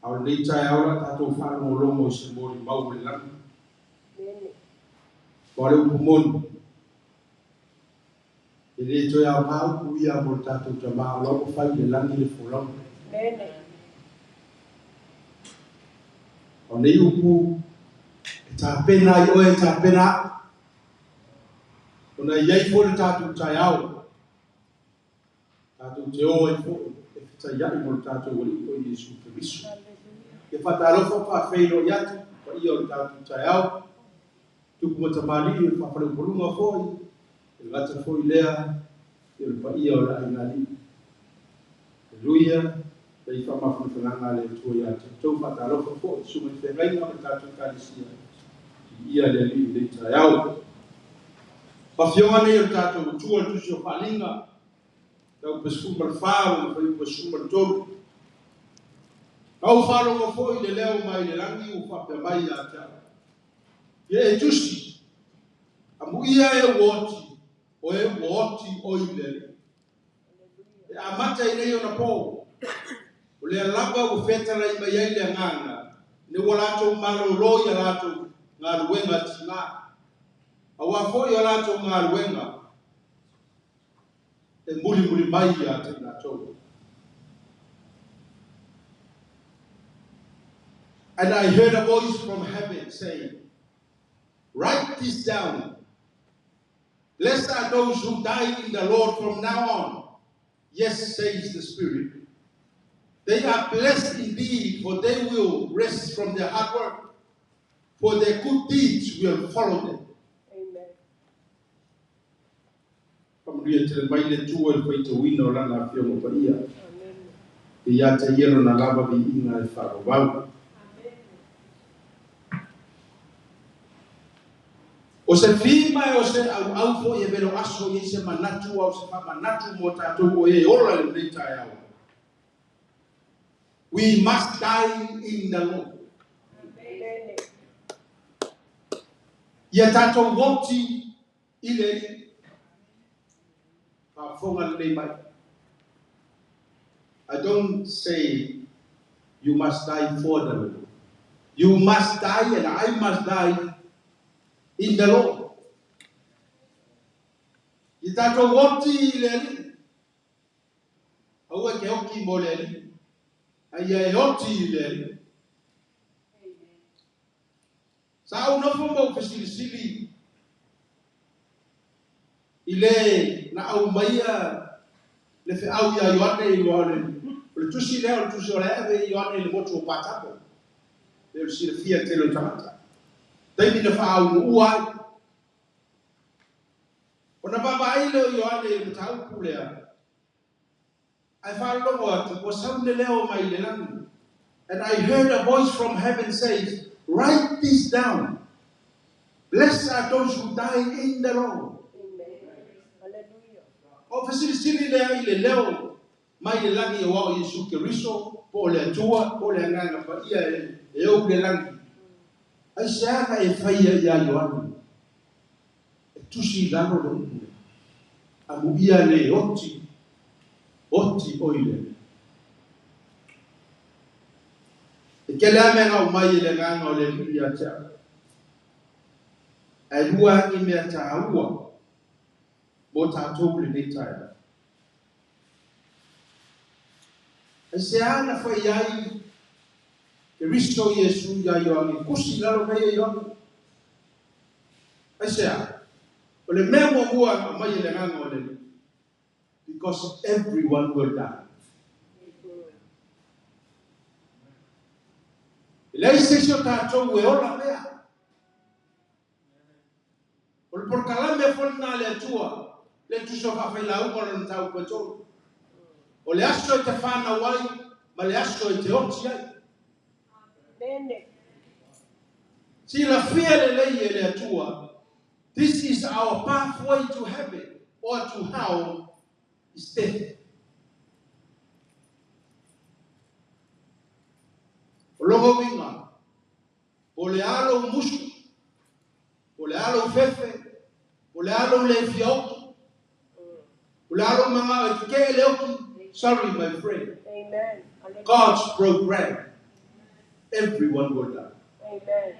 A o lenei taeao o le a tatou faalogologo i se molimau o le lagi. Aua o le upu moni, e le toe aoga upu ia mo le tatou tama o la ua fai i le lagi le folauga. O nei upu e tapena ai oe e tapena au, ona e i ai foi le tatou taeao tatou te o ai foi e fetaiai mo le tatou Alii o Iesu Keriso. Ia faatalofa ma faafeiloai atu i le paia o le tatou taeao, tupu ma tamalii o le faafaleupoluga foi, e le gata foi i lea, ia o le paia o le aiga alii. Aleluia, lei faamafanafanaga a le Atua ia te outou. Faatalofa foi i susuga i feagaiga ma le tatou Ekalesia. Viia le Alii i lenei taeao. O afioga nei o le tatou Atua i le Tusi o Faaaliga, mataupu e 14, lona fuaiupu e 13. Na ou faalogo foi i le leo mai le lagi ua faapea mai ia te au, Ia e tusi, amuia e ua oti, o e ua oti oi le Alii. E amata i nei ona po, o lea lava ua fetalai mai ai le Agaga, ina ua latou malolo i a latou galuega tiga, aua foi o a latou galuega e mulimuli mai ia te i latou. And I heard a voice from heaven saying, Write this down. Blessed are those who die in the Lord from now on. Yes, says the Spirit. They are blessed indeed, for they will rest from their hard work, for their good deeds will follow them. Amen. Faamanuia tele mai le Atua i le faitauina o Lana Afioga Paia. Amen. E ia te Ia Lona lava viiga e faavavau. O se fima e o se auau foi e velo aso i ai se manatu a o se faamanatu mo tatou o e ola i lenei taeao. We must die in the Lord. Amen. Ia tatou oti i le Alii. Faafofoga lelei mai. I don't say you must die for the Lord. You must die and I must die in the Lord. Ia tatou oti i le Alii. Aua e te oti mo le Alii, a ia e oti i le Alii. Sa ou nofo ma ou fesilisili i le na aumaia le feau iā Ioane i o le, o le tusi lea o le tusi o le ave i Ioane i le motu o Patamo. Pei o le silafia e le tele o tagata. Taimi na faaunuua ai. Ona vaavaai lea o Ioane i le mataupu lea, ae faalogo atu ua sau le leo mai le lagi. And I heard a voice from heaven says, Write this down, Blessed are those who die in the Lord. Amen. Hallelujah. O fesilisili lea i le leo mai le lagi aua o Iesu Keriso, po o le Atua, po o le Agaga Paia e ou le lagi. Aisea na e faia iā Ioane? E tusi i lalo le upu lea, Amuia le oti, oti oi le Alii. E tele lava mea na aumai e le Agaga o le Alii ia te au, ae lua agi mea taua mo tatou i lenei taeao. Aisea na fai ai Keriso Iesu iā Ioane, tusi i lalo mea ia Ioane? Aisea? O le mea muamua na aumai e le Agaga o le Alii, because everyone will die. E leai se isi o tatou e ola pea. O le polokalame foi lena a le Atua, le tusa o faafailauga o lona mataupu e tolu. O le aso e te fanau ai ma le aso e te oti ai. Amen. Silafia lelei e le Atua, this is our pathway to heaven or to hell is death. O lona uiga, po o le a lou musu, po o le a lou fefe, po o le a lou le fia oti, po o le a lou manao e tetee le oti, sorry my friend, Amen. Hallelujah. God's program Everyone will die. Amen.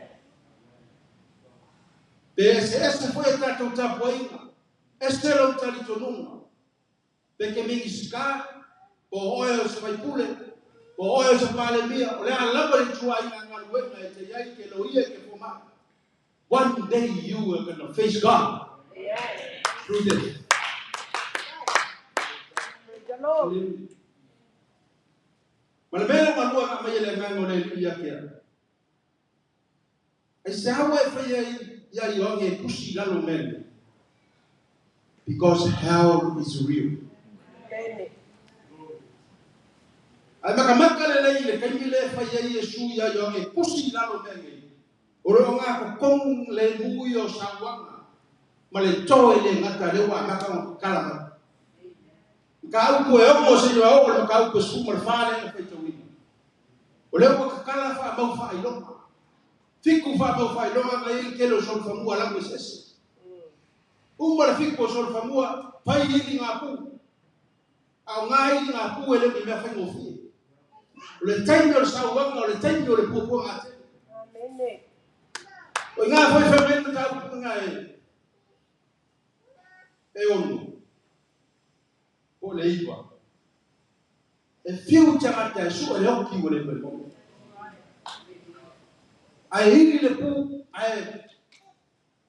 Pe eseese foi a tatou tapuaiga, ese lou talitonuga, pe ke Minisita, po o oe o se faipule, po o oe o se Palemia, o le a lava le ituaiga galuega e te i ai, ke loia, ke fomai. One day you are going to face God Amen. through death. Praise the Lord. Ma le mea lona lua na aumaia e le Agaga o le Alii ia te au. Aisea ua e faia ai ia Ioane e tusi i lalo o mea nei? Because hell is real. Amen. Ae makamaka lelei i le taimi lea e fai ai Iesu iā Ioane e tusi i lalo o mea nei, o le ogatotonu lemu ia o sauaga ma le to e le gata lea ua amata ona tatala mai. Mataupu e 6 seia oo i le mataupu e 14 lea na faitauina. O lea ua tatala faamau faailoga. Fitu faamau faailoga na i ai le tele o solofanua lau eseese. Uma le fitu o solofanua, fai ili ngā pū. A o ngā ili ngā pū e le o ni mea faigofie. O le taimi o le sauaga, o le taimi o le puapuaga tele. Amen. O i ngā foi fai mai le mataupu ngā e 6, po o le 9. E fiu tagata e sue le oki ua le mai. Ae ili le pu, ae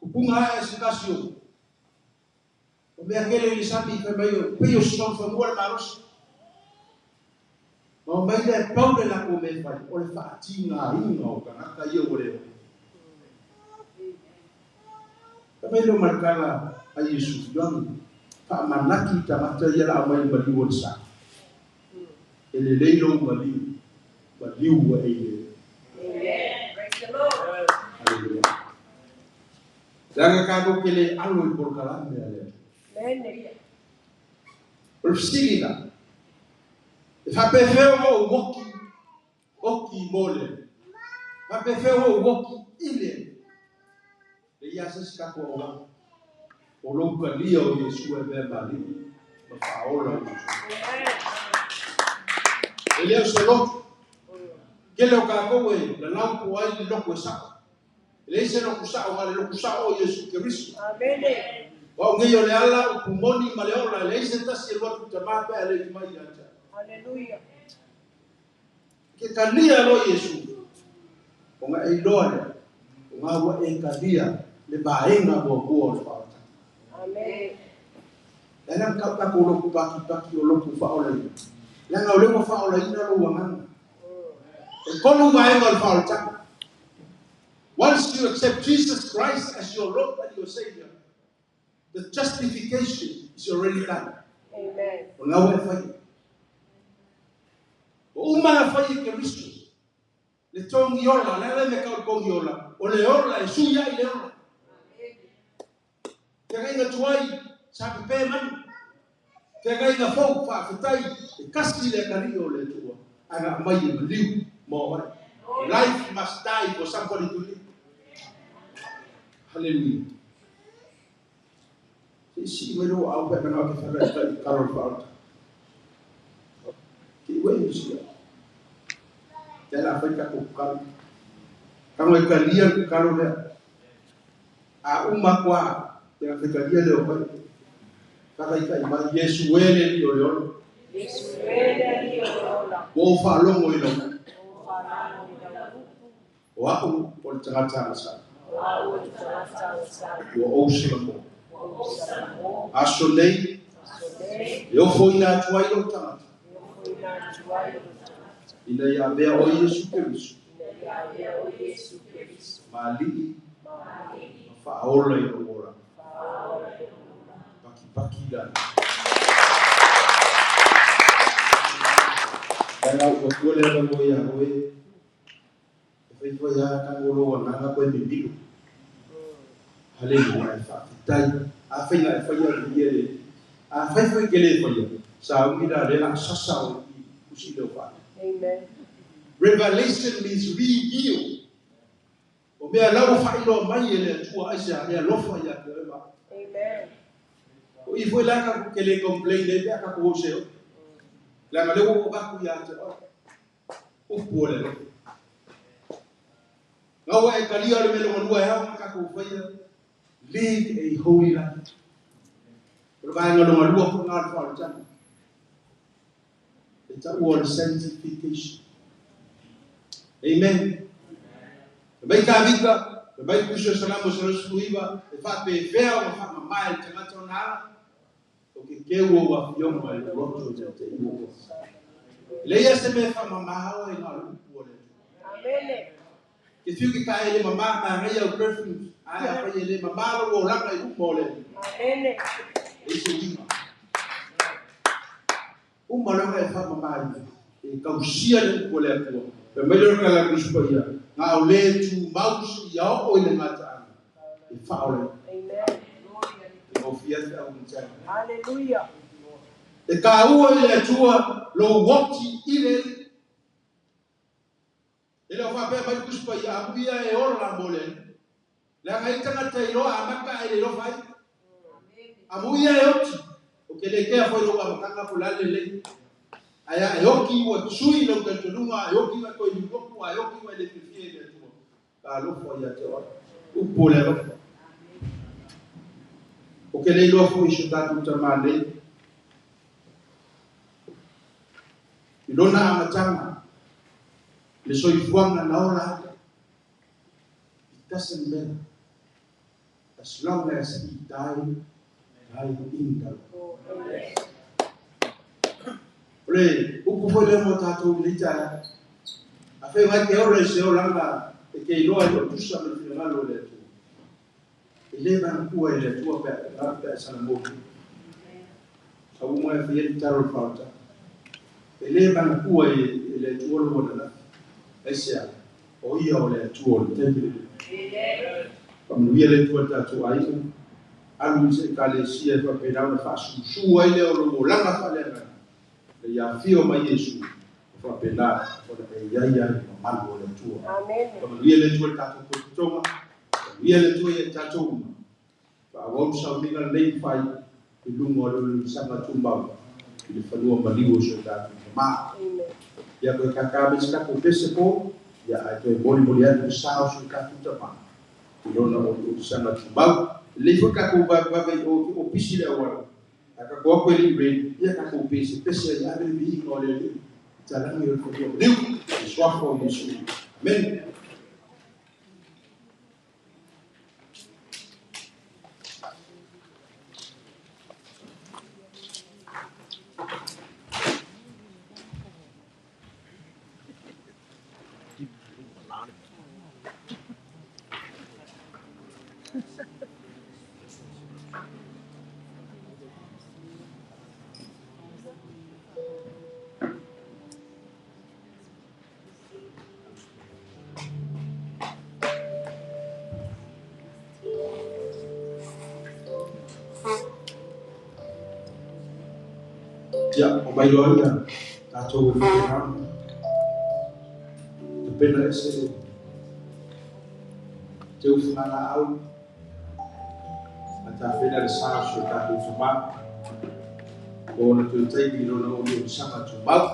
kupunga ae se tasi o. O mea tele i le sami fai mai o pei o se solofanua le malosi. Ma omai lea e pau le latou mea e fai, o le faatigaina o tagata ia ua le ola. Fai mai lea o ma le tala a Iesu, Ioane, faamanatu i tagata ia la aumai le maliu o le sa. E lelei lou maliu, maliu ua e i le. Amen. Praise the Lord. Haleluia. Leaga tatou te le alo i polokalame a le Atua. Amen. O le fesili la, e faapefea ona ou oki, oki mo le Alii? Faapefea ona ou oki i le Alii? E i ai se isi tatou auala, o lou talia o Iesu e avea ma Alii ma Faaola i lou soifua. Amen. E le o se lotu. Tele o tatou e lalau po o ai le lotu e sao. E leai se lotu sao, na o le lotu sao o Iesu Keriso. Amen. O au nei o le ala, upu moni ma le ola, e leai se tasi e alu atu i Tama pe a le i mai ia te au. Hallelujah. Ke talia loa Iesu, ona e iloa lea, o ngā ua e talia le vaega muamua o le faaolataga. Amen. Leaga na tau tatou lotu pakipaki o lotu faaolaina. Leaga o lea ua faaolaina lou agaga. E tolu vaega o le faaolataga. Once you accept Jesus Christ as your Lord and your Savior, the justification is already done. Amen. O ngā ua e whai. O uma na whai e Keriso, le togi ola, le ala le mea tau o le togi ola, o le ola e sui ai le ola. Feagaiga tuai, sa pepe manu. Feagaiga fou, faafetai, e kasi le atalii o le Atua, ae na aumai e maliu mo oe. Life must die for somebody to live. Hallelujah. Se i sii mai lou aao pe a manao e te whakaitai i kalo le whaota. Ke i wei usia. Te ala whai takou kalo. Tango e talia le kalo lea. A uma koa, te ala whai talia lea o whai. Whakaitai mai, Iesu e le Alii o le ola. Iesu e le Alii o le ola. Ua ou faalogo i lau. Ua ou faalogo i lau upu. O au o le tagata agasala. O au o le tagata agasala. Ua ou salamo. Ua ou salamo. Aso nei. Aso nei. E ofoina atu ai lou tagata. E ofoina atu ai lou tagata. Ina ia avea oe Iesu Keriso. Ina ia avea oe Iesu Keriso. Ma Alii. Ma Alii. Ma Faaola i lou olaga. Faaola i lou olaga. Pakipaki la. Leaga ua tua le avanoa ia oe. E fai foi lava tago lou agaga koe mimilo. Haleluia, e faafetai. Afai na e faia le ia le afai foi ke le faia, sauni la le la sasa o i usi leo faale. Amen. Revelation means reveal. O mea lau o faailoa mai e le Atua aisea e alofa ia te oe ma. Amen. O i foi la ka ke le complain le pe ka ko se o. Leaga lea ua ou avatu ia te oe. Upu o le alofa. Ngaua e kalia o le mele ngalua e au ka faia. Live a holy life. O le vaenga lo ngalua ko ngā le whaotana. E ta ua le sanctification. Amen. Mai ka vika, mai kuso salamu salamu iwa, e whape e whea o wha mamae le tangata o nā, o ke keu o wa fionga e roto te te iwo. Le ia se me wha mamahao e ngā lupu o le. Amen. Ke whiu ki ka ele mama ma ngai au perfume, ai a whai ele mama lo o langa i upo o le. Amen. E se winga. Umalanga e wha mamae e kausia le upo le atua. Pe mai leo ka la kusupa ia, ngā o le tu mausi ia o i le ngata anga. E wha o le. Amen. E ngau fiat au mtana. Hallelujah. E ka ua i le atua lo woti i le. E leo whapea mai kusupa ia, amu ia e ora la mole. Le anga i tangata i roa amaka e le rofa i. Amu ia e oti. O ke le kea foi roa amakanga po lale le. Aia e oki ua tsui lau taltonunga, e oki ua koe lukoku, e oki ua le fifia i le atua. Ka alofa ia te oa. Upo le alofa. O ke le iloa foi so tātou tamā nei. I lona amatanga, le soifuaga na ola ai. It doesn't matter. As long as he die, die in the Lord. Ole, upu foi le mo tātou i leita. A whai mai ke ora i se olanga, e ke iloa i o tusa me whingalo le atua. E le mana kua i le atua pe pe sana mohi. Ka umo e whia taro le whauta. E le mana kua i le atua lo wana na. Aisea, o ia o le atua o le temple. Whamanuia le atua tātou aiga. Alu i se ekalesia e whapenau na whaasusu ai leo lo olanga whaleanga. Le ia fio mai Yesu. Whapena, ona e ia ia i mamalu o le atua. Amen. Whamanuia le atua le tātou kototonga. Whamanuia le atua i tātou uma. Whaawau sauninga nei whai i lunga o le sanga tumbau. I le whanua maliu o so tātou tama. Amen. Ia koe kaka me se kako pese po, ia ai toe moli moli atu sao so tātou tama. I lona o le sanga tumbau. Le ifo kako vave o pisi le awara. A kako ako e li ready, ia kako pese, pese ia ave le vihinga o le li. Talangi o le whanua maliu, i swafa o Yesu. Amen. Ia, o mai loa ia, tātou e whakerama. Te pena ese le te uwhangana au, a tā pena le sā so tātou tūmau. O na tui taimi rona o ni o sanga tūmau.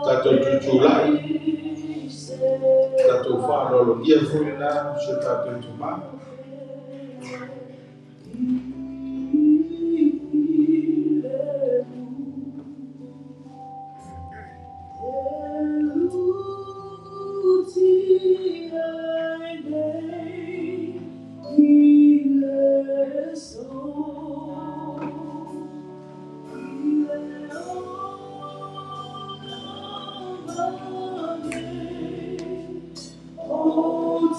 Tātou tūtūlai, tātou whaalologia foi nā, so tātou tūmā. Oh,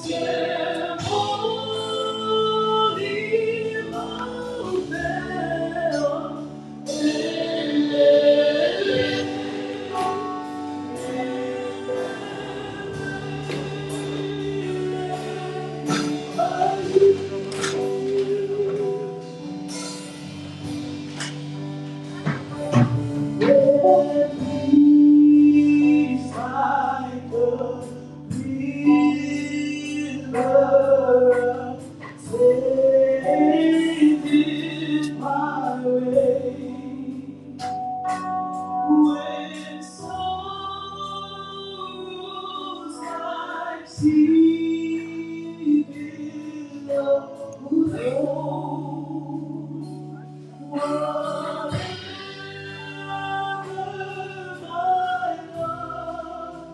When sorrows like sea billows roll, whatever my lot,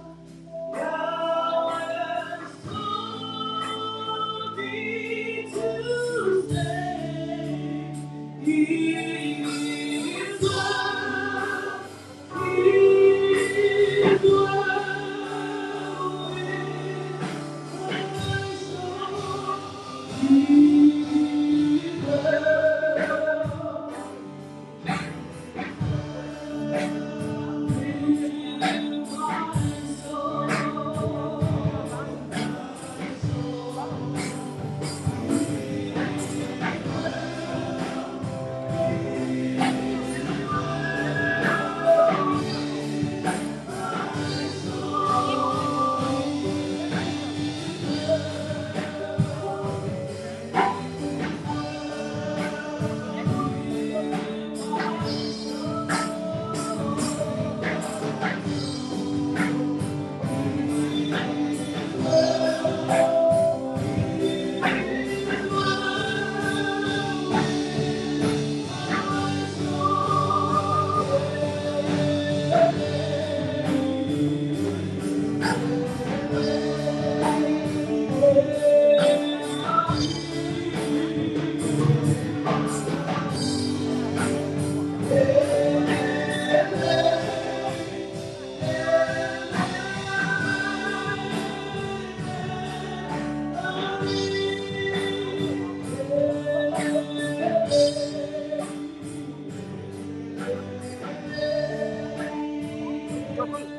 Thou hast taught me to say, It is well, it is well with my soul. It is well with my soul.